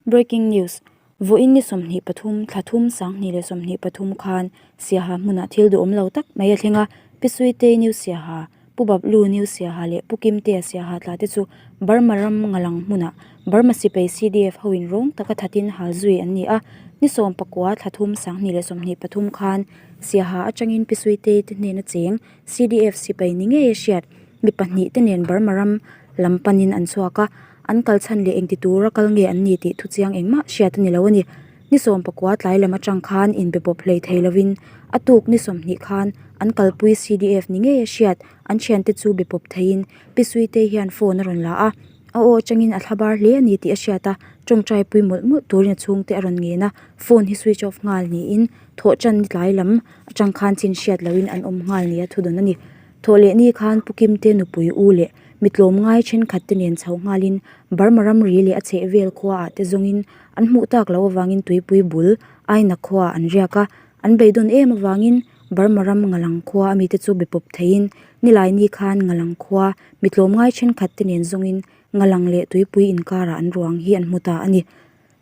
Breaking News, Vawiin ni 23, thla thum 20 leh 23 khan Siaha hmunah thil duhawm lo tak mai a thleng a, Pi Suitei New Siaha, Pu Bablu New Siaha leh Pu Kimtea Siaha tla te chu Burma ram ngalang hmunah Burma sipai CDF hoin rawng taka thatin hal zui an ni a, ni 19 thla thum 20 leh 23 khan Siaha atangin Pi Suitei te hnena cheng CDF sipai ni ngei a hriat mi pahnih te nen Burma ram lam panin an chhuak a, an kal chhan leh engti tura kal nge an ni tih thuchiang engmah hriat a ni lo a ni. Ni 19 tlai lam atang khan inbe pawp hlei thei lovin a tuk ni 20 khan an kalpui CDF ni ngei a hriat an thiante chu be pawp theiin Pi Suitei hian phone a rawn la a, a aw atangin a thla bar hle a ni tih a hriat a, tawngtai pui mawlh mawlh turin a chhungte a rawn ngen a, phone hi switch off nghal niin thawh tan ni tlai lam atang khan chin hriat lohin an awm nghal nia thudawn a ni. Thawh leh ni khan Pu Kimte nupui u leh mi tlawm ngai thenkhat te nen chho nghalin Burma ramri leh a chheh vel khua ah te zawngin an hmuh tak loh avangin tuipui bul Aina khua ah an riak a, an beidawn em avangin Burma ram Ngalang khua a mite chu be pawp theiin nilai ni khan Ngalang khua mi tlawm ngai thenkhat te nen zawngin Ngalang leh tuipui inkarah an ruang hi an hmu ta a ni.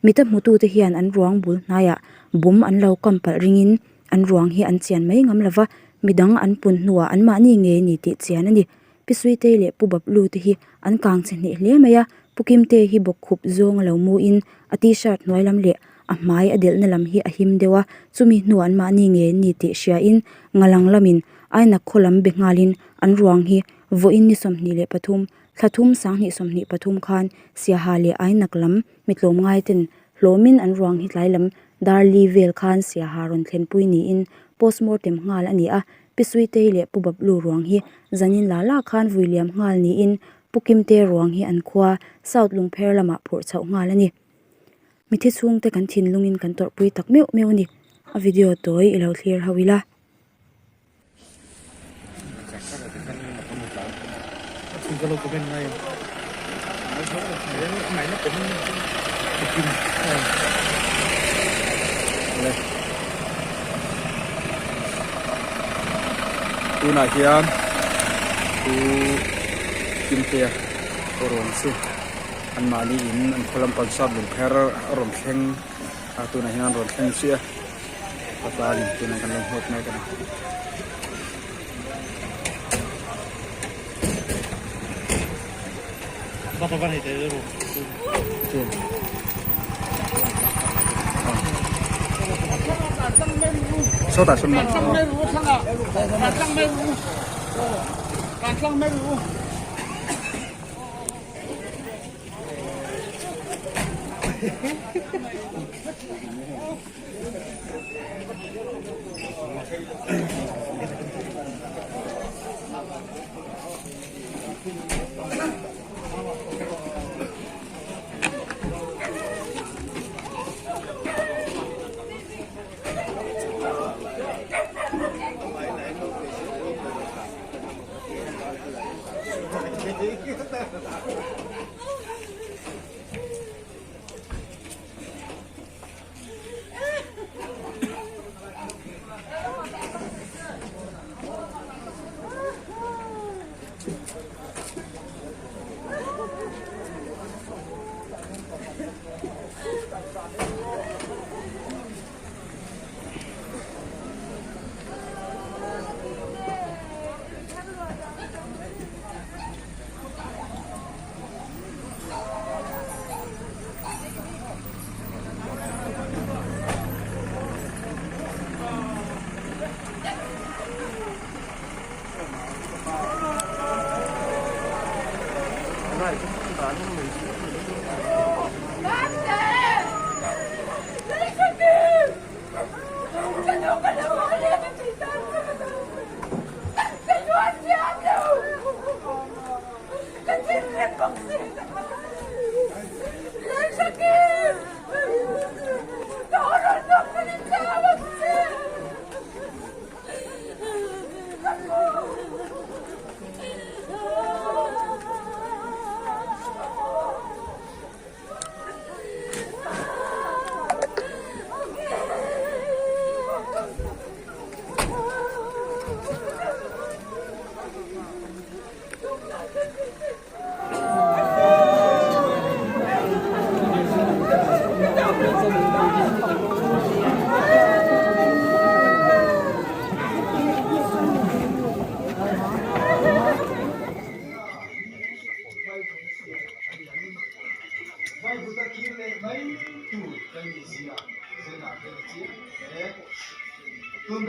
Mita hmutute hian an ruang bul hnaiah bum an lo kam palh ringin an ruang hi an chian mai ngam lova, midang an pun hnuah anmahni ngei ni tih chian a ni. Pi Suitei leh Pu Bablu te hi an kang chhe hneh hle mai a, Pu Kimte hi bawkkhup zawng a lo muin a t-shirt hnuai lam leh a hmai a delhna lam hi a him deuh a, chumi hnuah anmahni ngei ni tih hriain ngalang lamin ainak khaw lam be nghalin an ruang hi vawiin ni 23, thla thum 20 23 khan Siaha leh Ainak lam Mi tlawmngai ten hlawmin an ruang hi tlai lam dar li vel khan Siaha rawn thlenpui niin postmortem nghal a ni a, Pi Suitei leh Pu Bablu ruang hi zanin la la khan vui liam nghal niin Pu Kimte ruang hi an khua South Lungpher lamah phurh chhoh nghal a ni. Mithi chhungte kan thinlungin kan tawrhpui tak meuh meuh a ni. A video tawi i lo thlir ho ila. Tunah hian Pu Kimtea ruang chu anmahni in an khaw lampang sap lungpher a rawn thleng a tunah hian an rawn thleng chiah a. Patlanin tunah kan lo hmuat mek a ni. Sawtah sawn maw?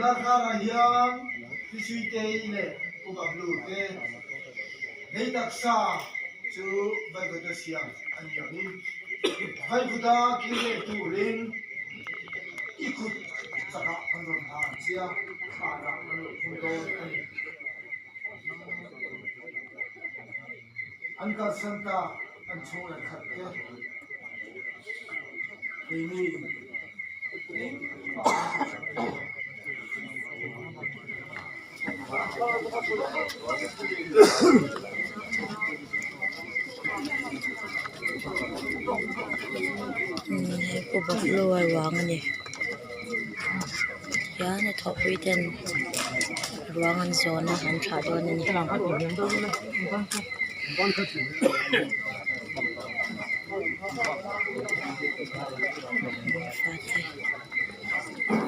darkarah hian Pi Suitei leh Pu Bablu te lei taksa chu Vaivuta siam a ni angin Vaivuta kir leh turin i kut chakah kan rawn hlan che a, thlanah kan lo phur dawn a ni. An kalsan ta an chhung leh khat te keini engmah an hre thei lo. Hei pawh buffalo a ruang a ni hian a thawhpui ten ruang an zawn a an thlah dawn a ni. Fate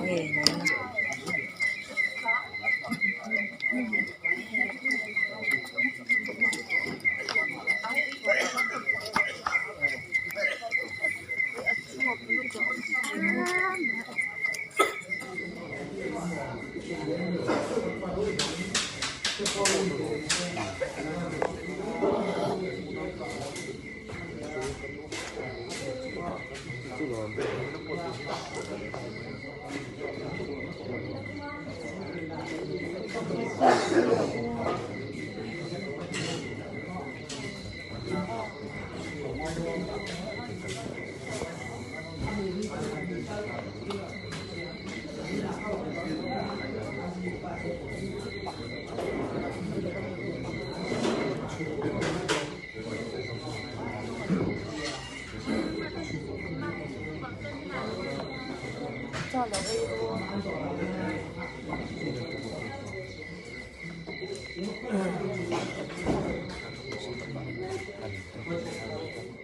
nge an awm a.